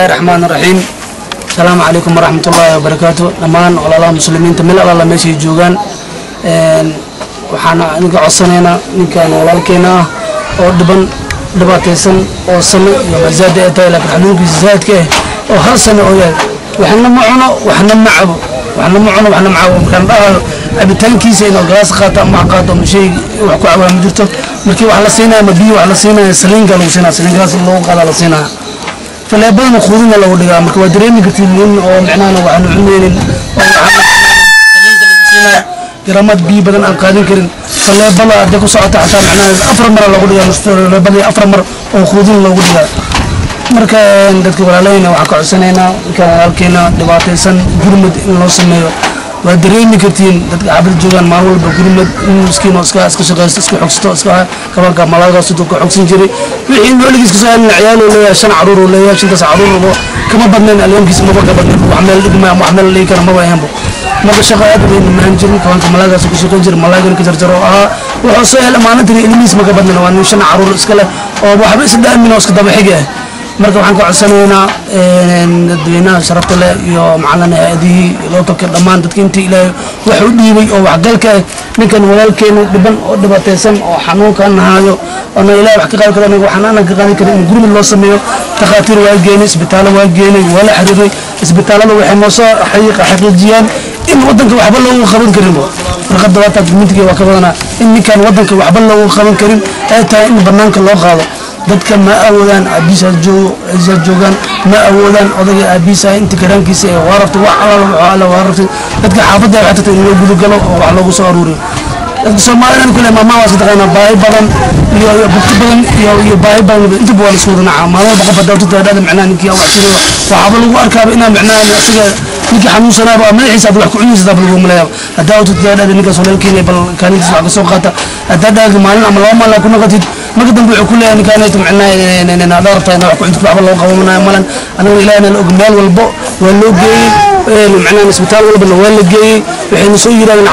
Raxmaan Raxiim. Asalaamu calaykum waraxmatullaahi wabarakaatu. Dhammaan walaalaha muslimiinta meel allaala meeshay joogaan, waxaan idinka codsanaynaa ninkan walaalkeena ah oo dhiban, dhibaataysan, oo sano iyo mazaada ay tahay, laakiin xanuunkiisa zaadka ah oo hal sano oo yahay. Waxna ma cuno, waxna ma cabo, waxna ma cuno, waxna ma cabo. Markaan dhahayo cabitaankiisa inuu galaas qaato ama wax qaato ama shay wax ku cabaa ma jirto. Markii wax la siinaya ama biyo wax la siinaya, saliinka lagu siinaya, saliinkaas loogu qaadaa la siinaya, faleebadana quudina lagu dhigaa. Marka waa dareemi kartid nin oo micnahana waxaanu cuneynin oo saliinka lagu siinaya, garamad biyo badan aan qaadan karin, faleebada hadday ku socota xataa macnaha 4 mara lagu dhigaa, faleebadii 4 mar oo quudin loogu dhigaa. Marka dadka walaalahayna waxaan ka codsanaynaa ninkan walaalkeena dhibaataysan gurmad in loo sameeyo. Waa dareemi kartiin dadka xaafada joogaan maalin walba gurmad in miskiin oo iska shaqaysto, iska xogsato, iska kabanka malaagaas ka xogsan jiray. Wixii nooligiis kasoo helina, ciyaal uu leeyahay, 5 caruur uu leeyahay, shantaas caruur kama badnayn, alyoomkiisa maba ka badnayn, wax meel dhigmaya ama wax meel dhigi kara maba ahaanbo. Marka shaqa aad weyn mahan jirin, kabanka malaagaas ku shaqayn jiray, malaagana ka jarjaro ahaa. Wuxuu soo helay maalintan ilmihiis ma ka badnayn. Waa nin 5 caruur iska leh oo waxba is dhaamin oo iska daba xigi ah. Marka waxaan ka codsanaynaa dadweynaha sharafta leh iyo macalin hay-adihii lookalka, dhammaan dadka intii Ilaahay wax u dhiibay oo waxgalka ah, ninkan walaalkeena dhiban oo dhibaataysan oo xanuunkan haayo oona Ilahay wax ka qaadi karo, aniga waxaan aanan ka qaadi karin, in gurmud loo sameeyo. Takhaatiir waa geenay, isbitaallo waa geenay, waa la xiriiray isbitaallada, waxay noo soo xaqiijiyaan in wadanka waxba loogu qaban karin. Warqadda waa midkii waa ka badanaa in ninkan wadanka waxba loogu qaban karin, ay tahay in banaanka loo qaado. Dadka ma awoodaan, aabiisa joogo, aabiisa joogaan, ma awoodaan. Odayga aabiisa inta garaankiisa ee waa rabtay, wax alaala wuxuu alla waa rabtay. Dadka xaafadda waxay tagtay in loo gudagalo oo wax loogu soo aruuriyo. Dadka Soomaalida kule maamaa waa taqaanaa, baahi badan iyo bugti badan iyo baahi badan intaba waa lasku wada nacaa. Maalin walba qof hadaa utagtaa dhada macnaha ninkii wax tiri, waxaaba lagu arkaaba inaa macnaha isaga ninkii xanuunsanaaba madaxiisa aad wax ku cunaysa lagu maleeyaa. Haddaa utagtaa dhada ninkaas walaalkeena bal kaalintiisa wax ka soo qaata, haddaa dhada maalin ama 2 maalin ku noqotid, marka dambe wuxuu ku leeyahay ninkaanayto macnaha adaa rabtaa inaa wax ku cuntid, waxba loo qabanayo malan. Anaga Ilaahna la og, meel walbo waa loo geeyey, macnaha isbitaal walbana waa la geeyey. Waxayna soo yirahdeen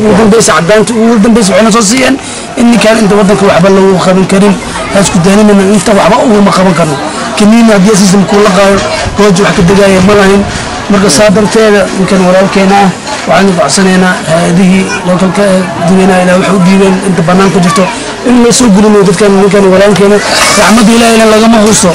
ugu dambeysa cadaanta ugu dambeysa waxayna soo siiyeen in ninkaan inta wadanka waxba loogu qaban karin. Ha isku daaninana, inta waxba uguma qaban karno. Kaniini haddii asiisa makuu la qaayo, gooja wax ka degaaya ma lahayn. Marka saa darteeda ninkan walaalkeena ah waxaan codsanaynaa hay-adihii lookalka ee dadweynaha Ilaah waxay u dhiibeen inta bannaan ku jirto in loo soo gelinayo dadkan ninkan walaalkeena. Raxmadda Ilaahayna lagama husto.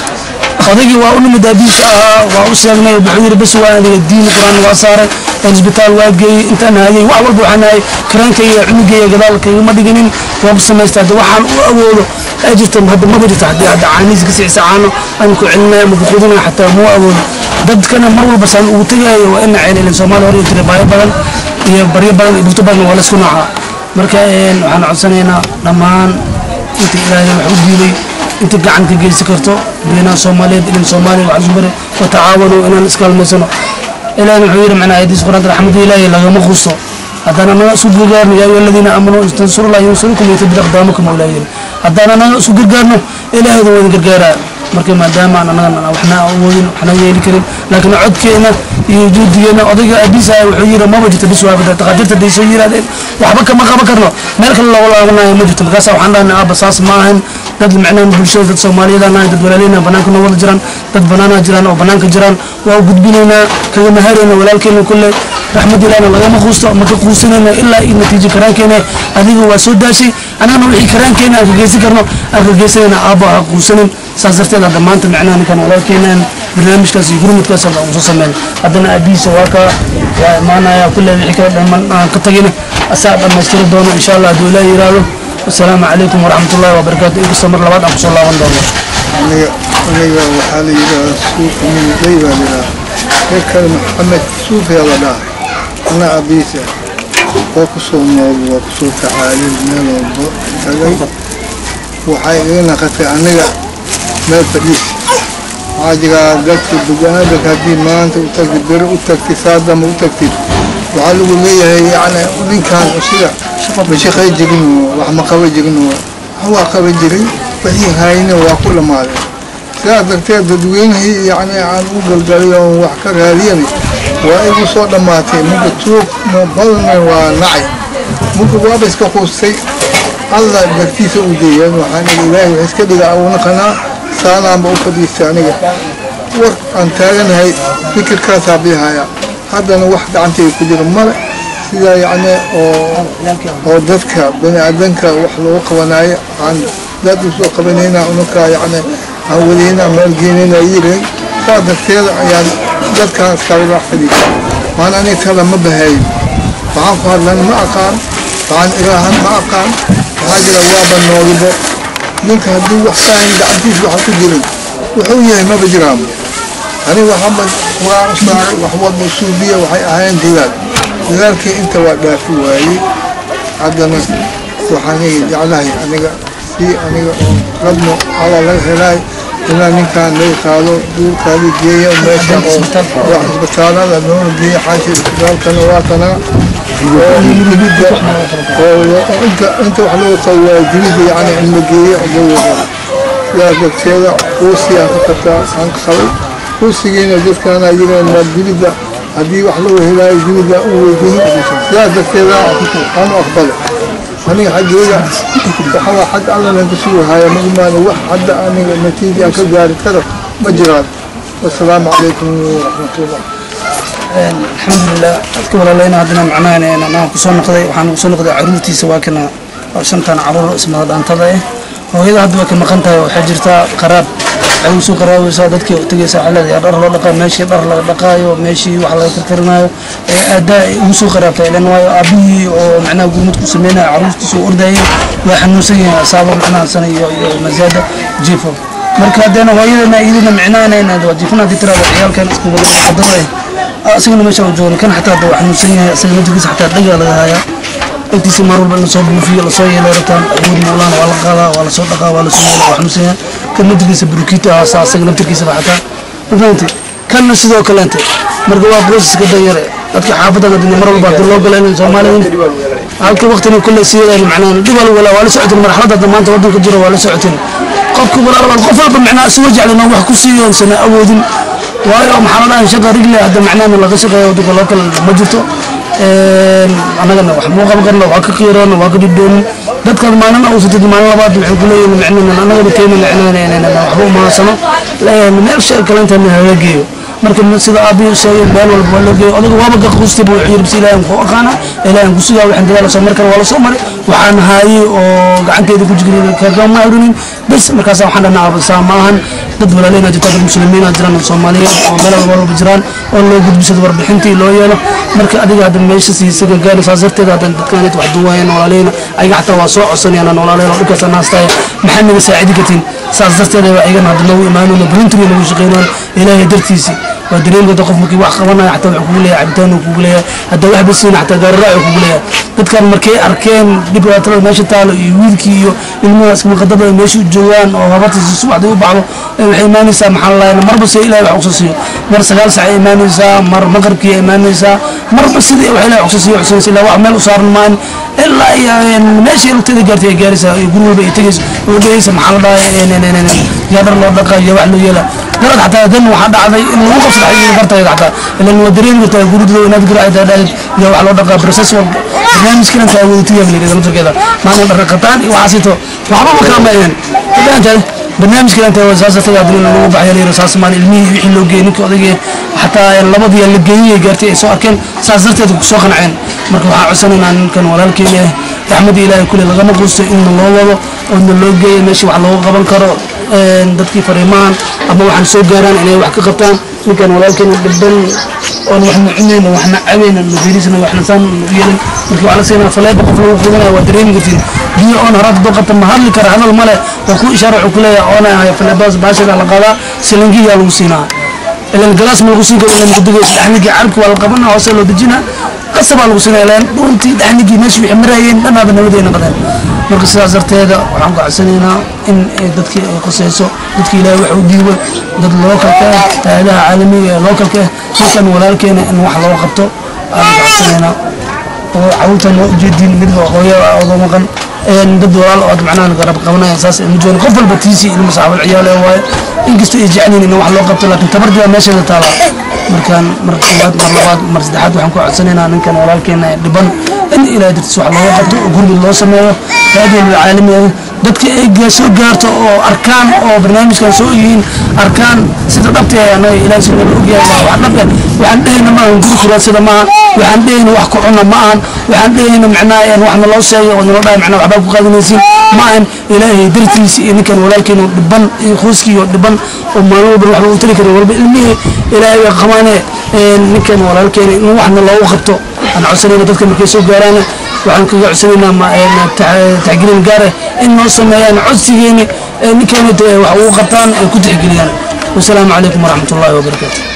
Odaygii waa u nimid aabihiisa ahaa, waa u sheegnay, wuxuu yidhi bas waa aniga diin Qur-aan waa saaray, isbitaal waa geeyey, intaan hayay wax walba waxaan hayay karaankayga, cunugayga gadaal kagama dhiginin, waa ku samaystaa. Hadda waxaan u awoodo ay jirto hadda maba jirto. Haddii hadda caanihiisa ka sicisa caano aan ku celinaya ama ku qudinaya xataa ma awoodo. Dadkana mar walba saan ugu tegayo waa ina ceelilin. Soomaaliya hore jira baayo badan iyo baryo badan iyo bugto badan, waa la isku noocaa. Marka waxaan codsanaynaa dhammaan inta Ilaahay wax u diiday, inta gacan ka geysan karto, dadweynaha Soomaaliyeed ilan Soomaaliya waxaa isku baray watacaawanu, inaan iskaalmaysano. Ilaahay wuxuu yidhi macnaa aayadiisa Qur-aanka, raxmada Ilaahay lagama quusto haddaan anaga isku gargaarno. Yaa ayuha aladiina aamanuu in tansurullah yansurkum yuthabbit aqdaamakum. Oo Ilaahay yidhi haddaan anaga isku gargaarno, Ilaahayda waa idin gargaaraa. Marka maadaama aan anaga waxna awoodin, waxna yeeli karin, laakiin codkeena iyo juhdigeena. Odayga aabiisa wuxuu yidhi maba jirto, bis waa takhaatiirta hadday soo yiraahdeen waxba kama qaban karno, meel kale looga laabanayo ma jirto. Markaasa waxaan dhahnay aabba saas ma ahan, dad macnaha bulshada, dad Soomaaliyeed aan nahay, dad walaaleyna banaanka noo wada jiraan, dad banaanaa jiraan oo banaanka jiraan, waa u gudbinaynaa, kagama harayna walaalkeena kulle. Raxmad Ilaahna lagama quusto, ma ka quusanayno ilaa iyo natiijo karaankeena. Adiga waa soo daashay, annagana wixii karaankeena aan ka geysan karno aan ka geysanayna, aabba ha quusanin. Saas darteed hadda maanta macnaha ninkan walaalkeenan barnaamijkaas iyo gurmudkaas hadda ugu soo sameyn. Haddana aabihiisa waa ka waa imaanaya kulle, wixii kala dhamman aan ka tagina asaa dhammaystiri doono insha Allah hadduu Ilaah yiraahdo. Wasalaamu calaykum waraxmatullahi wabarakaatu. Inkastoo mar labaad aan kusoo laaban doono. Aniga waxaa la yidhaahdaa Suufi Mindey baa la yidhahdaa, reer kale Maxamed Suufi aa la dhahay. Ana abiisa waa ku soo nool, waa ku soo tacaalay, meel walba tagay. Waxay iga naqatay aniga meel fadhiis. Waxaa jiraa dadka bini'aadamka haddii maanta u tagtid, beri u tagtid, saadama u tagtid, waxaa lagu leeyahay yacni ninkan usiga ma shaqay jirin, wax ma qaban jirin. Wax waa qaban jiray, wixii hayna waa ku dhamaaday. Sidaas darteed dadweynihii yacni aan u galgalay oon wax ka raadiyana waa igu soo dhammaatay. Muga tuug ma badanna waa nacay, muga waaba iska quustay, Alla dartiisa u deeyeen. Waxaan idhi Ilaahay wax iska dhiga uuna qanaa saanaanba u fadhiistay aniga. War aan taaganahay fikirkaasaa bihaya. Haddana wax gacantayga ku jira male. Sidaa yacni oo dadka bani aadanka wax loogu qabanaayo aan dad usoo qabanayna, unukaa yacni aan wadayna meel geynayna yirin. Saa darteeda ayaan dadkaan iskaga fadhiisa. Waan aniga kala ma bahayn, waxaan ku hadlan ma aqaan, waxaan iraahan ma aqaan. Waxaa jira waaba noolibo ninka hadduu wax faahin gacantiisa waxa ku jirin wuxuu yahay maba jiraan. Aniga waxaanba quraan u saaray, wax walba suubiya waxay ahaayeen dadaal. Dadaalkii inta waa dhaafi waayey. Haddana waxaan jeclahay aniga si aniga oo rabno ala laga helaay ilaa ninkaan laga qaado duurkaadi geeya meesha oo wax isbitaalada loona geeya. Xaasha isbitaalkana waa kanaa oo dibidda oo inta wax looga qabo waa dibidda, yacni in la geeyo loo wado. Sidaas darteeda quusigaan ka qabtaa aan ka qabay quusigiina dadkaana ayagana dibidda haddii wax loo helaayo dibidda u weydiin. Sidaas darteeda aan u aqbalay. Aniga xaggeyga waxa waa xag allana ka sugahaya, ma imaano wax hadda aniga natiija aan ka gaari karo ma jiraan. Wasalaamu calaykum waraxmatullah. Alxamdulilah, dadka walaaleyna haddana macnaha anaa kusoo noqday, waxaan kusoo noqday caruurtiisa. Waa kana, waa shantan caruur ismada dhaantada eh. Hooyada hadda way ka maqan tahay, waxay jirtaa qaraab, waxay usoo qaraabaysaa dadkii u tegaysaa. Waxay leedahay dhar loo dhaqaa, meeshii dhar laga dhaqaayo, meeshii wax laga karkarinaayo ee aaddaa ay ugu soo qaraabtay ilan. Waayo aabbihii oo macnaha gurmad ku sameynaya caruurtiisa oo ordayay waa xanuunsan yahay, asaaba macnaha sana iyo masaada jiifo. Marka haddana hooyadana iyadana micnaha waa jiifana haddii tiraada ciyaalkan isku wada qadaro eh, asigana meesha uu joogo kan xataa hadda waa xanuunsan yahay. Asaga naftigiisa xataa dhagaa laga hayaa dhegtiisa, mar walba in lasoo buufiyo lasoo yeelay rabtaan. Awood maulaan waa la qaadaa, waa lasoo dhaqaa, waa lasoo yeelaa, waa xanuunsan yahay. Kan naftigiisa burkiita ah, asaga naftirkiisa ba xataa ma fahamtay, kanna sidoo kaleente. Marka waa qoysaska danyare dadka xaafadda hadda mar walba hadii loo gala in Soomaalida halka waqtina kulle sideeda macnaha dhib waa la socotin. Marxaladda hadda maanta waddanka jiro waa la socotin. Qofka walaal qof walba macnaha isugu jeclin oo wax ku siiyo sana awoodin, waayo maxaa la dhahay shaqa rigle hadda macnaha laga shaqeeyo waddanka loo kale ma jirto. Annagana wax muu qaban karna, waa ka qiiroon, waa ka dhibdhoonin. Dadkan maalin awsatid, maalin labaad waxay ku leeyihiin micnana annagana keena micnana waxba umahansano meel shay kale inta naga geeyo. Marka sida aabbihi sheegay meel walba waa loo geeyo. Odaga waaba gaquustay buu wuxuu yidhi bas ilaahay ku aqaana, ilaahay ku sugaa, waxaan dadaal soo mar kale waa la soo maray, waxaan haayay oo gacanteeda ku jiray kagama hurinin bas. Markaas waxaan dhahnaa aaba saa maahan, dad walaaleyna jirta, dad muslimiina jiraan oo Soomaaliyeed oo meel walba jiraan oo loo gudbisado warbixintii loo yeelo. Marka adiga hadda meesha siisa gaari saas darteed hadda dadkaan wax duwaayeen walaaleyna ayaga xataa waa soo codsanayaan walaaleyna dhulkaas naastay maxaa naga saacidi kartiin. Saas darteed waa ayagana hadda noogu imaanayno voluntary nagu shaqeynayaan ilaahay dartiisii. Waa dareemi karta qof markii wax qabanaya xataa wuxuu kugu leeyahay cabitaan uu kugu leeyahay, hadda waxba siin xataa gaari raac uu kugu leeyahay. Dadkan markay arkeen dhibaatada meesha taalo iyo wiilkii iyo ilmaha iskama qadada meesha u joogaan oo habartiisa subaxdii u baxdo, waxay imaanaysaa maxaa la lahayaa marba si ilaahay wax usoo siiyo. Mar 9 sac ay imaanaysaa, mar maqribkii ay imaanaysaa, marba sidii wax ilaahay usoo siiyo cusubeysa ilaa wax meel u saaran maan ilaa iyo meesha lugteeda gaartay ay gaaraysaa iyo guri walba ay tegayso oo dhehaysa maxaa la dhahay yaa dhar loo dhaqa iyo wax loo yeela darad. Xataa dan waxaa dhacday in lagu qabsado xayiga darteeda xataa ilan waa dareemi kartaa guridooda inaad garaacda dhahayd yaa wax loo dhaqaa process walba barnaamijkan intaa wadatiya la yidhahda laftirkeeda maalin dhaqataan iyo waxaasito waxba ma kala maayeen fahantahay barnaamijkan inta saas darteed haddana lagu baxay la yidhahdo saas maan ilmihii wixii loo geeyey ninkii odaygii xataa labadii la geeyey gaartay ay soo arkeen, saas darteed ku soo qanceen. Marka waxaan codsanaynaa ninkan walaalkeena ah, raxmadda ilaahay kule lagama quusto, in loo wado oo na loo geeyo meeshii wax looga qaban karo. Dadkii fariimahan ama waxaan soo gaaraan inay wax ka qabtaan ninkan walaalkeena dhiban oon waxna cunayn waxna cabayn fiirisna waxna saan u yeelin. Marka waxaa la siinaa faleeba qof lagu quudanayo, waa dareemi kartiin biyo oon haraad doo qabta ma hadli kara, hadal male, waa ku ishaara wuxuu ku leeyahay oona haya. Faleebaas baashada la qaadaa, silingiyaa lagu siinaa ilan galaas ma lagu siin karo ilan mudugaysa dhaxnigii carabka waa la qabanaa, hoose loo dejinaa, qasabaa lagu siinaa ilan dhuntii dhaxnigii meeshii wixii maraayeen dhanaaba nabadeena qadeen. Marka sidaas darteeda waxaan ku codsanaynaa in dadkii ay qusayso, dadkii ilaahay wax u dhiibay, dad localka ah, hay'adaha caalamiga ee localka ah, ninkan walaalkeena in wax loo qabto aan ku codsanaynaa. Oo caruurtan waa ujeediin, mid hooyo odo maqan, dad walaal oo macnaha garab qabanaya saas ma joogan. Qof walba tiisi ilmo saxaabad ciyaal ee waaye, inkastoo ay jeceliin in wax loo qabto laakiin tabardii baa meesheeda taalaa. Markaan mar koowaad, mar labaad, mar saddexaad waxaan ku codsanaynaa ninkan walaalkeena dhiban in ilaahay dartiis wax looga qabto oo gurmud loo sameeyo hay'ad walba caalami ah, Dadka ay soo gaarto oo arkaan oo barnaamijkan soo yihiin arkaan sida dhabta ah, annaga Ilaahay si nala ogyahay waa wax dhab ah. Waxaan dhehayna maahan guri kuraadsada maahan, waxaan dhehayna wax ku cuna ma ahan, waxaan dhehayna macnaha wax naloo sheegay oo naloo dhahay macnaha waxbaa ku qaadanaysiin ma ahan. Ilaahay dartiisa iyo ninkan walaalkeena oo dhiban iyo qoyskii oo dhiban oo maalin walba waxba u tari karin walba ilmihii Ilaahay way qabaane, ninkan walaalkeena in waxna loogu qabto aan codsanayna. Dadka markay soo gaaraan waxaan kaga codsanaynaa tixgelin gaar ah in noo sameeyaan codsigeeni, ninkeena wax ugu qabtaan ay ku tixgeliyaan. Wasalaamu calaykum waraxmat ullahi wabarakaatu.